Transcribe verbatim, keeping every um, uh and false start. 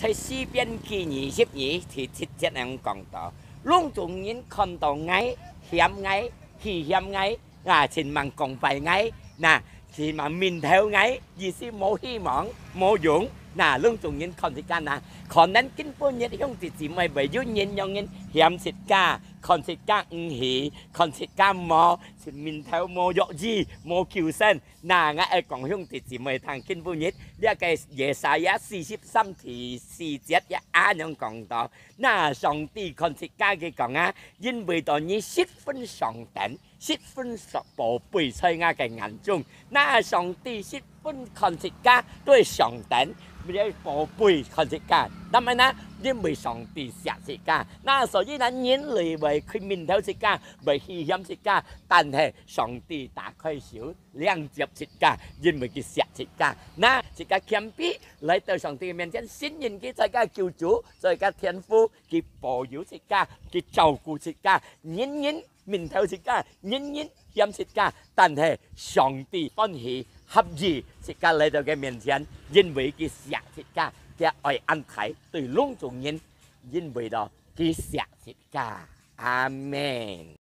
在詩篇記二十二第七節恁講到：「攏總人看到𠊎、嫌𠊎、棄嫌𠊎，啊，盡猛講壞𠊎，那，盡猛面頭𠊎，意思無希望、無用。」那，攏總人看自家那，可能今晡日兄弟姊妹會有人樣人嫌自家，看自家毋起，看自家無，面頭無藥醫、無救星。那，𠊎愛講兄弟姊妹聽，今晡日這个Yesaya四十三第四節也恁樣講到：「那，上帝看自家个講啊，因為到你十分上等，十分寶貝在𠊎个眼中。」那，上帝十分看自家，對上等，寶貝看自家。那麼呢，因為上帝惜自家，那所以呢，人類會去面頭自家，會棄嫌自家，但係上帝打開手，領接自家，因為佢惜自家。那，自家謙卑來到上帝个面前，承認佢做个救主，做个天父，佢保佑自家，佢照顧自家，人人面頭自家，人人嫌自家，但係上帝歡喜合意自家來到佢面前，因為佢惜自家，佢愛恁大，對攏總人，因為到佢惜自家。阿們。